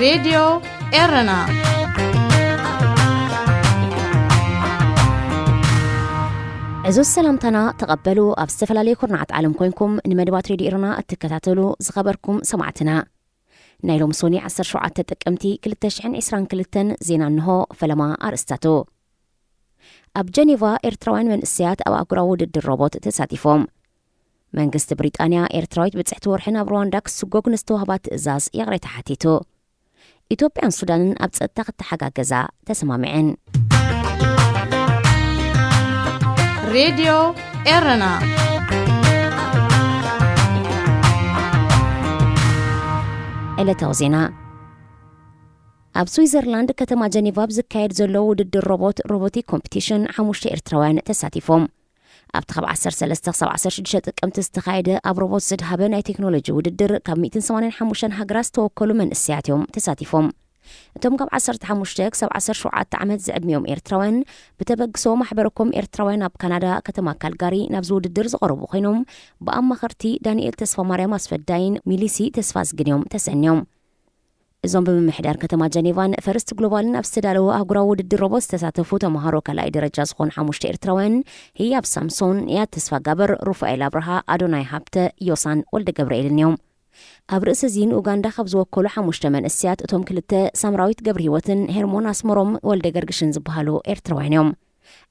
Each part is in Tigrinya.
ሬድዮ ኤረና። ዕዙዝ ሰላምታና ተቐበሉ። ኣብ ዝተፈላለዩ ኩርናዓት ዓለም ኮይንኩም ንመደባት ሬድዮ ኤረና እትከታተሉ ዝኸበርኩም ሰማዕትና፣ ናይ ሎም ሶኒ ዓሰርተ ሸውዓተ ጥቅምቲ ክልተ ሽሕን ዕስራን ክልተን ዜና እንሆ። ፈለማ ኣርእስታቱ። ኣብ ጀኔቫ ኤርትራውያን መንእሰያት ኣብ ኣህጉራዊ ውድድር ሮቦት ተሳቲፎም። መንግስቲ ብሪጣንያ ኤርትራዊት ብጽሕቲ ወርሒ ናብ ሩዋንዳ ክስጎግ ንዝተዋህባ ትእዛዝ ይቕሬታ ሓቲቱ። ኢትዮጵያን ሱዳንን ኣብ ጸጥታ ክተሓጋገዛ ተሰማሚዐን። ሬድዮ ኤረና። ዕለታዊ ዜና። ኣብ ስዊዘርላንድ ከተማ ጀኔቫ ኣብ ዝካየድ ዘሎ ውድድር ሮቦት፣ ሮቦቲክ ኮምፒቲሽን፣ ሓሙሽተ ኤርትራውያን ተሳቲፎም። ኣብቲ ካብ ዓሰርተ ሰለስተ ክሳብ ዓሰርተ ሽዱሽተ ጥቅምቲ ዝተኻየደ ኣብ ሮቦት ዝድሃበ ናይ ቴክኖሎጂ ውድድር ካብ ሚእትን ሰማንያን ሓሙሽተን ሃገራት ዝተወከሉ መንእሰያት እዮም ተሳቲፎም። እቶም ካብ ዓሰርተ ሓሙሽተ ክሳብ ዓሰርተ ሸውዓተ ዓመት ዝዕድሚኦም ኤርትራውያን ብተበግሶ ማሕበረኮም ኤርትራውያን ኣብ ካናዳ ከተማ ካልጋሪ ናብዚ ውድድር ዝቐረቡ ኮይኖም፣ ብኣማኸርቲ ዳንኤል ተስፋ ማርያም ኣስፈዳይን ሚሊሲ ተስፋ ዝግን እዮም ተሰንዮም። እዞም ብምምሕዳር ከተማ ጀኔቫን ፈርስት ግሎባልን ኣብ ዝተዳለወ ኣህጉራዊ ውድድር ሮቦት ዝተሳተፉ ተምሃሮ ካልኣይ ደረጃ ዝኾኑ ሓሙሽተ ኤርትራውያን፣ ህያብ ሳምሶን፣ ያት ተስፋ ጋብር፣ ሩፋኤል ኣብርሃ፣ ኣዶናይ ሃብተ፣ ዮሳን ወልደ ገብርኤልን እዮም። ኣብ ርእሲ እዚ ንኡጋንዳ ካብ ዝወከሉ ሓሙሽተ መንእስያት እቶም ክልተ ሳምራዊት ገብረ ህይወትን ሄርሞን ኣስመሮም ወልደ ገርግሽን ዝበሃሉ ኤርትራውያን እዮም።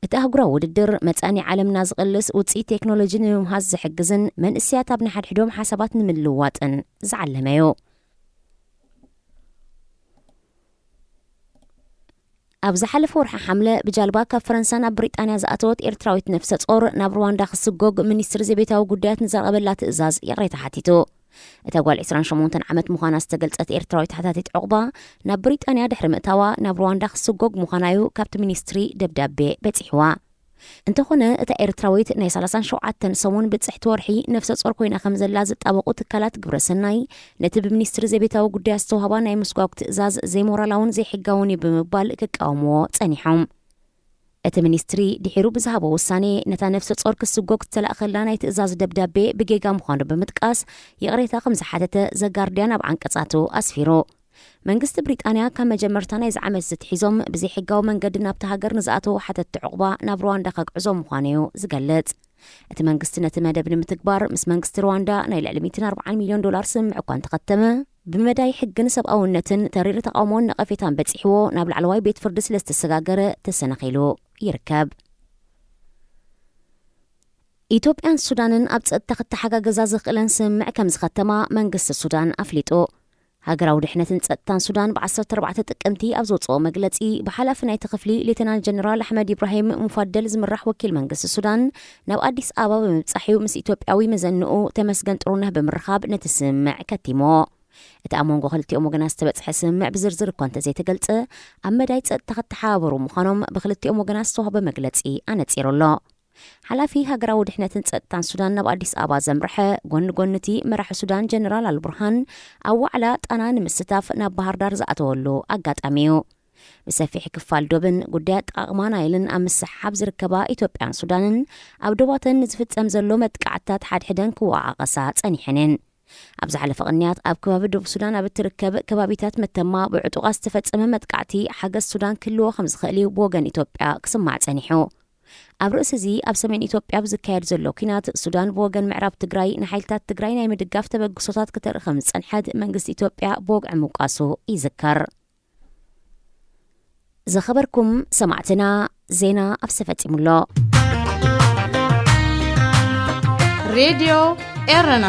እቲ ኣህጉራዊ ውድድር መጻኒ ዓለምና ዝቕልስ ውጽኢት ቴክኖሎጂ ንምምሃዝ ዝሕግዝን መንእስያት ኣብ ንሓድሕዶም ሓሳባት ንምልውዋጥን ዝዓለመ እዩ። ኣብ ዝሓለፈ ወርሒ ሓምለ ብጃልባ ካብ ፈረንሳ ናብ ብሪጣንያ ዝኣተወት ኤርትራዊት ነፍሰ ጾር ናብ ሩዋንዳ ክስጎግ ሚኒስትሪ ዘቤታዊ ጉዳያት ንዘቕረበላ ትእዛዝ ይቕሬታ ሓቲቱ። እታ ጓል ዕስራን ሸሞንተን ዓመት ምዃና ዝተገልጸት ኤርትራዊት ሓታቲት ዕቑባ፣ ናብ ብሪጣንያ ድሕሪ ምእታዋ ናብ ሩዋንዳ ክስጎግ ምዃና'ዩ ካብቲ ሚኒስትሪ ደብዳቤ በጺሕዋ። እንተኾነ፣ እታ ኤርትራዊት ናይ ሰላሳን ሸውዓተን ሰሙን ብጽሕቲ ወርሒ ነፍሰ ጾር ኮይና ከም ዘላ ዝጣበቑ ትካላት ግብረ ሰናይ፣ ነቲ ብሚኒስትሪ ዘቤታዊ ጉዳያት ዝተዋህባ ናይ ምስጓግ ትእዛዝ ዘይሞራላውን ዘይሕጋውን እዩ ብምባል ክቃወምዎ ጸኒሖም። እቲ ሚኒስትሪ ድሒሩ ብዝሃቦ ውሳኔ፣ ነታ ነፍሰ ጾር ክስጎግ ዝተላእኸላ ናይ ትእዛዝ ደብዳቤ ብጌጋ ምዃኑ ብምጥቃስ፣ ይቕሬታ ከም ዝሓተተ ዘጋርድያን ኣብ ዓንቀጻቱ ኣስፊሩ። መንግስቲ ብሪጣንያ ካብ መጀመርታ ናይዚ ዓመት ዝትሒዞም ብዘይሕጋዊ መንገዲ ናብቲ ሃገር ንዝኣተዉ ሓተትቲ ዕቑባ ናብ ሩዋንዳ ከግዕዞም ምዃኑ እዩ ዝገልጽ። እቲ መንግስቲ ነቲ መደብ ንምትግባር ምስ መንግስቲ ሩዋንዳ ናይ ልዕሊ ሚእትን ኣርባዓን ሚልዮን ዶላር ስምምዕ እኳ እንተኸተመ፣ ብመዳይ ሕግን ሰብኣውነትን ተሪር ተቓውሞን ነቐፌታን በጺሕዎ ናብ ላዕለዋይ ቤት ፍርዲ ስለ ዝተሰጋገረ ተሰናኺሉ ይርከብ። ኢትዮጵያን ሱዳንን ኣብ ጸጥታ ክተሓጋገዛ ዝኽእለን ስምምዕ ከም ዝኸተማ መንግስቲ ሱዳን ኣፍሊጡ። ሃገራዊ ድሕነትን ጸጥታን ሱዳን ብ ዓሰርተ ኣርባዕተ ጥቅምቲ ኣብ ዘውጽኦ መግለጺ፣ ብሓላፊ ናይቲ ክፍሊ ሌተናል ጀነራል ኣሕመድ ኢብራሂም ሙፋደል ዝምራሕ ወኪል መንግስቲ ሱዳን ናብ ኣዲስ ኣበባ ብምብጻሕ እዩ ምስ ኢትዮጵያዊ መዘንኡ ተመስገን ጥሩነህ ብምርኻብ ነቲ ስምምዕ ከቲሞ። እቲ ኣብ መንጎ ክልቲኦም ወገናት ዝተበጽሐ ስምምዕ ብዝርዝር እኳ እንተዘይተገልጸ፣ ኣብ መዳይ ጸጥታ ክተሓባበሩ ምዃኖም ብክልቲኦም ወገናት ዝተዋህበ መግለጺ ኣነጺሩ ኣሎ። ሓላፊ ሃገራዊ ድሕነትን ጸጥታን ሱዳን ናብ ኣዲስ ኣበባ ዘምርሐ፣ ጎኒ ጎኒ እቲ መራሒ ሱዳን ጀነራል ኣልቡርሃን ኣብ ዋዕላ ጣና ንምስታፍ ናብ ባህር ዳር ዝኣተወሉ ኣጋጣሚ እዩ። ብሰፊሕ ክፋል ዶብን ጉዳይ ኣጠቓቕማ ናይልን ኣብ ምስሕሓብ ዝርከባ ኢትዮጵያን ሱዳንን፣ ኣብ ዶባተን ንዝፍጸም ዘሎ መጥቃዕትታት ሓድሕደን ክወቓቐሳ ጸኒሐን እየን። ኣብ ዝሓለፈ ቅንያት ኣብ ከባቢ ደቡብ ሱዳን ኣብ እትርከብ ከባቢታት መተማ ብዕጡቓት ዝተፈጸመ መጥቃዕቲ ሓገዝ ሱዳን ክህልዎ ከም ዝኽእል እዩ ብወገን ኢትዮጵያ ክስማዕ ጸኒሑ። ኣብ ርእሲ እዚ ኣብ ሰሜን ኢትዮጵያ ኣብ ዝካየድ ዘሎ ኲናት ሱዳን ብወገን ምዕራብ ትግራይ ንሓይልታት ትግራይ ናይ ምድጋፍ ተበግሶታት ክተርኢ ከም ዝጸንሐት መንግስቲ ኢትዮጵያ ብወግዒ ምውቃሱ ይዝከር። ዝኸበርኩም ሰማዕትና፣ ዜና ኣብዚ ተፈጺሙ ኣሎ። ሬድዮ ኤረና።